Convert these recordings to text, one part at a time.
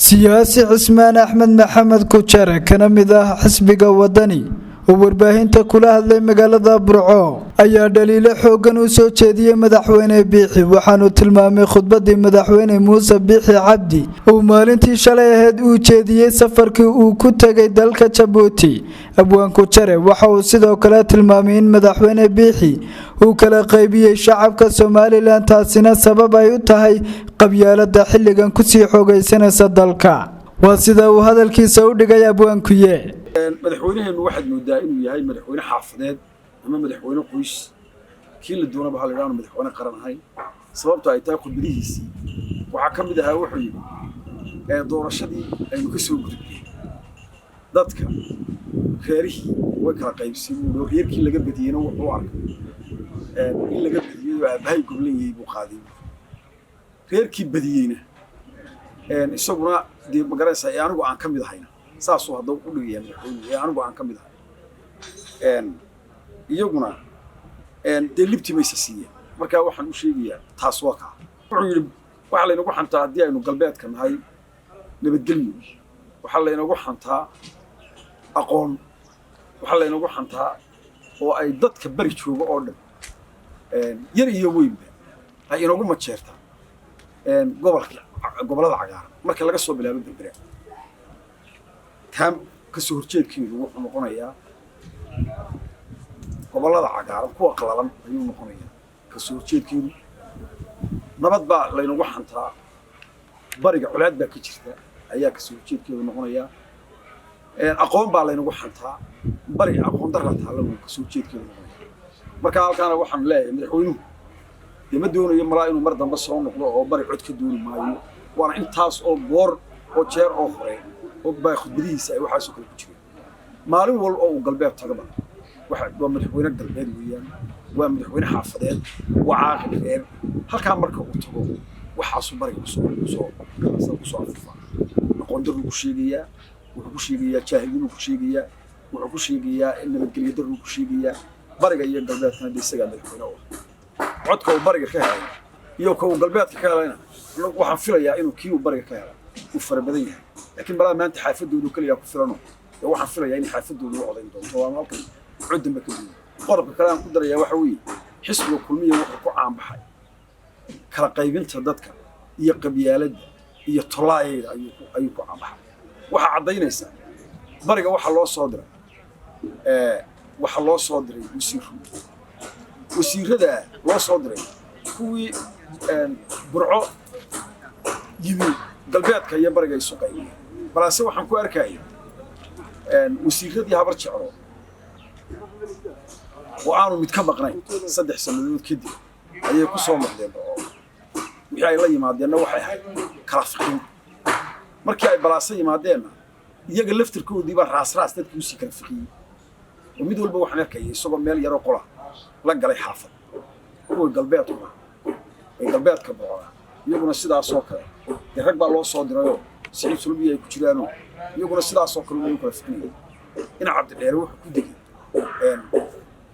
Siyaasi Cismaan Axmed Maxamed Kujare, kana mid ah xisbiga Wadani, oo warbaahinta kula hadlay magaalada Burco, ayaa dhaliilo xoogan u soo jeediyey Madaxweyne Biixi. Waxaanu tilmaamay khudbadii Madaxweyne Muuse Biixi Cabdi uu maalintii shalay ahayd uu jeediyey safarkii uu ku tegay dalka Jabuuti. Abwaan Kujare waxa uu sidoo kale tilmaamay in Madaxweyne Biixi uu kala qaybiyey shacabka Somaliland, taasina sabab ay u tahay qabyaalada xilligan kusii xoogaysanaysa dalka. Waa sida uu hadalkiisa u dhigay abwaankuye. Madaxweynaheenu waxaad moodaa inuu yahay madaxweyne xaafadeed ama madaxweyne qoys, kii la doonaba ha la idhaahdo, madaxweyne qaran ahayn. Sababto ay tahay, khudbadihiisii waxaa ka mid ahaa, wuxuu yidhi doorashadii aynu ka soo gudubnay dadka reerihii way kala qaybsay buui, oo reerkii laga badiyeyna wuxuu arkay in laga badiyey oo aabbahay goblan yahay buu qaaday buuri. Reerkii badiyeyna isaguna dee magaranaysaa ee anigu aan ka mid ahayna, saasuu haddaba u dhigaya madaxweynuhu, ee anigu aan ka mid ahay iyaguna dee libti maysa siiyeen. Marka waxaan u sheegayaa, taas waa kaa. Wuxuu yidhi waxaa laynagu xantaa haddii aynu galbeedka nahay nabadgelyo, waxaa laynagu xantaa aqoon, waxaa laynagu xantaa oo ay dadka bari jooga oo dhan, yar iyo weynba, ay inagu majeertaa gobolka, gobollada cagaaran, marka laga soo bilaabo Berbera. Taa ka soo horjeedkeedu wuxuu noqonayaa gobollada cagaaran kuwa qalalan ayuu noqonayaa ka soo horjeedkeedu. Nabad baa laynagu xantaa, bariga colaad baa ka jirta ayaa kasoo horjeedkeedu noqonayaa. Aqoon baa laynagu xantaa, bariga aqoon darra taalla wuu kasoo horjeedkeedu noqonaya. Marka halkaana waxaan leeyahay, madaxweynuhu dee ma doonayo malaa inuu mar dambe soo noqdo oo bari cod ka dooni maayo. Waana intaas oo goor oo jeer oo hore oo baa khudbadihiisa ay waxaasoo kale ku jireen. Maalin wal oo uu galbeed tagaba waxa waa madaxweyne galbeed weeyaan, waa madaxweyne xaafadeed, waa caaqil reer. Halkaa marka uu tago waxaasuu bariga kusoo afuufaa. Aqoon darruu ku sheegayaa, wuxuu ku sheegayaa jaahilnimuu ku sheegayaa, wuxuu ku sheegayaa nabadgelyo darruu ku sheegayaa. Bariga iyo galbeedkana de isagaa madaxweyne u ah. Codka uu bariga ka helay iyo ka uu galbeedka ka helayna, waxaan filayaa inuu kii uu bariga ka helay uu fara badan yahay, laakiin balaa maanta xaafadoodu keliyaa ku filano dee waxaan filayaa inay xaafadoodu u codayn doonto, waana halkan cod dambe ka duwan. Qodobka kale aan ku darayaa waxa weeye, xisbiga Kulmiya wuxuu ku caanbaxay kala qaybinta dadka iyo qabyaaladda iyo tolaayayda ayuu ku caanbaxay. Waxaa caddaynaysaa, bariga waxaa loo soo diray wasiiro. Wasiirada loo soo diray, kuwii Burco yimi galbeedka iyo bariga isu qaybiyeen. Balse waxaan ku arkaya wasiiradii Habar Jeclo oo aanu mid ka maqnayn, 3 sannadood kadib ayay ku soo noqdeen Burco. Wixii ay la yimaadeenna waxay ahayd kala fiqin. Markii ay Balaasa yimaadeenna, iyaga laftirkoodii baa raas raas dadkii usii kala fiqiyey, oo mid walba waxaan arkayay isagoo meel yaroo qola la galay xaafad. Kuwa galbeedkuna ee galbeedka Burcona iyaguna sidaasoo kale dee rag baa loo soo dirayoo Siciid Sulbiya ay ku jiraanoo iyaguna sidaasoo kale ugu kala fiqinayay. Ina Cabdidheere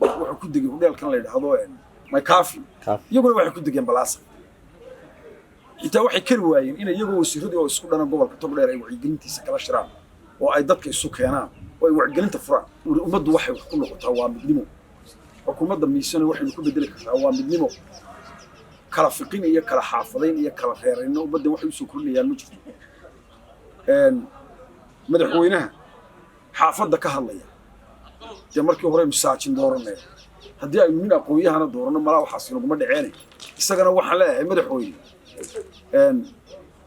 wuxuu ku degay hudheelkan la yidhaahdo Mycafi, iyaguna waxay ku degeen Balaasa. Xitaa waxay kari waayeen in iyagoo wasiiradii oo isku dhana gobolka Togdheer ay wacyigelintiisa kala shiraan oo ay dadka isu keenaan oo ay wacyigelinta furaan. Ummaddu waxay wax ku noqotaa waa midnimo. Xukuumadda miisana waxaynu ku bedeli kartaa waa midnimo. Kala fiqin iyo kala xaafadayn iyo kala reerayno ummaddan waxay usoo kordhinayaan ma jirto. Madaxweynaha xaafadda ka hadlaya dee markii hore masaajin dooranay, haddii aynu nin aqoon-yahana dooranno malaa waxaas inaguma dhaceene. Isagana waxaan leeyahay, madaxweyne,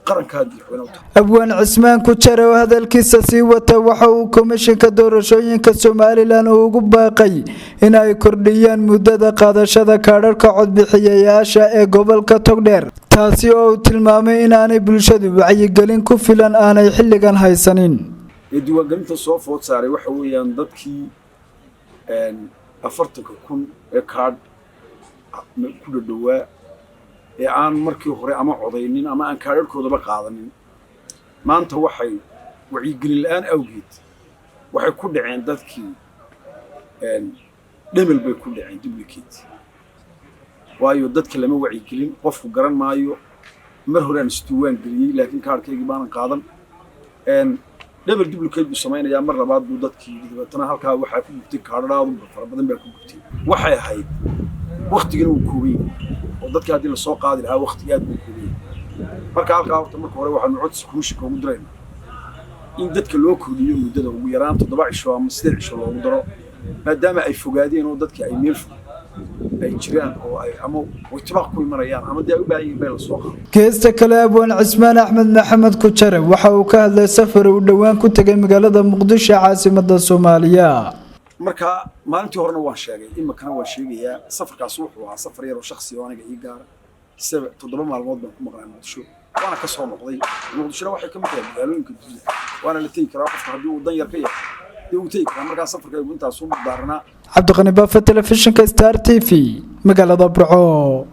qarankaad madaxweyne u tahay. Abwaan Cismaan Kujare oo hadalkiisa sii wata waxa uu Komishinka Doorashooyinka Somaliland uu ugu baaqay in ay kordhiyaan muddada qaadashada kaadharka codbixiyayaasha ee gobolka Togdheer, taasi oo uu tilmaamay inaanay bulshadu wacyigelin ku filan aanay xilligan haysanin. Ee diiwaangelinta soo food saaray waxa weeyaan dadkii 40,000 ee kaadh ku dhadhowaa ee aan markii hore ama codaynin ama aan kaadharhkoodaba qaadanin. Maanta waxay wacyigelin la'aan awgeed waxay ku dhaceen dadkii dhemel bay ku dhaceen, duplicate. Waayo, dadka lama wacyigelin. Qofku garan maayo mar horaan isdiiwaan geliyey, laakiin kaadhkaygii baanan qaadan. Double duplicate buu samaynayaa, mar labaad buu dadkii. Dabeetana halkaa waxaa ku gubtay kaadhadhaadu fara badan baa ku gubtay. Waxay ahayd waktigana uu koobay oo dadkii haddii lasoo qaadi lahaa waktiga aad buu koobay. Marka halkaa horta marka hore waxaanu codsi komishinka ugu diraynaa in dadka loo kordhiyo muddada, ugu yaraan 7 cisho ama 8 cisho loogu daro, maadaama ay fogaadeen oo dadkii ay meel fog ay jiraan oo ay ama waytibaaq ku imanayaan ama dee ay u baahan yihiin bay lasoo qaado. Geesta kale, abwaan Cismaan Axmed Maxamed Kujare waxa uu ka hadlay safar uu dhowaan ku tegay magaalada Muqdisho, caasimada Soomaaliya. Marka maalintii horena waan sheegay, iminkana waan sheegayaa. Safarkaas wuxuu ahaa safar yar oo shaksi oo aniga ii gaara. 7 maalmood baan ku maqnaa Muqdisho, waana ka soo noqday. Muqdishona waxay ka mid tahay magaalooyinka dunida, waana la tegi karaa. Qofka haddii uu dan yar ka yahay dee uu tegi karaa. Markaa safarkaygu intaasuu daaranaa. Cabdiqani Baafa, telefishinka Star TV, magaalada Burco.